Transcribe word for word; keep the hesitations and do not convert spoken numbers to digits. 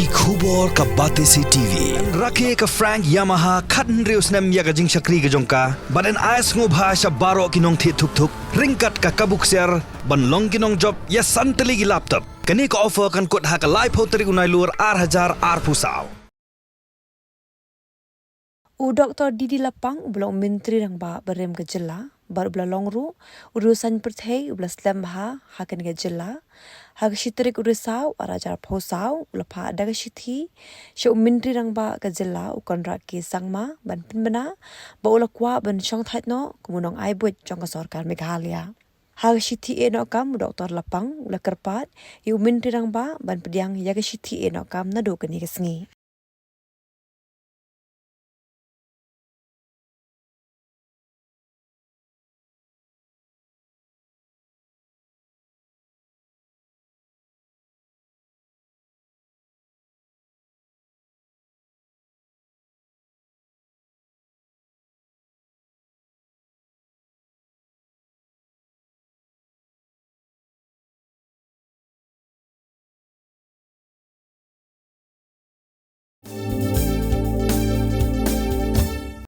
Ki khubor ka Batesi TV. Rakhe ka Frank Yamaha khathynriew snem ïa ka jingshakri ka jong ka bad yn ai sngewbha sha baroh ki nongthied thuk thuk ryngkat ka kabu ksiar ban long ki nongjop ïa san tylli ki laptop. Kane ka offer kan kut ha ka laiphew tarik u Nailur ar hajar arphew saw. U Doktor Didi Lapang uba long u Myntri Rangbah barim ka jylla bad uba la long ruh u riew saiñ pyrthei uba la slem bha ha kane ka jylla, ha ka shi tarik u Risaw ar hajar arphew saw u la phah da ka shithi sha u Myntri Rangbah ka jylla u Conrad K Sangma ban pynbna ba u la kwah ban shongthait noh kum u nongai buit jong ka sorkar Meghalaya. Ha ka shithi ïehnoh kam u Doktor Lapang u la kyrpad ïa u Myntri Rangbah ban pdiang ïa ka shithi ïehnoh kam naduh kane ka sngi.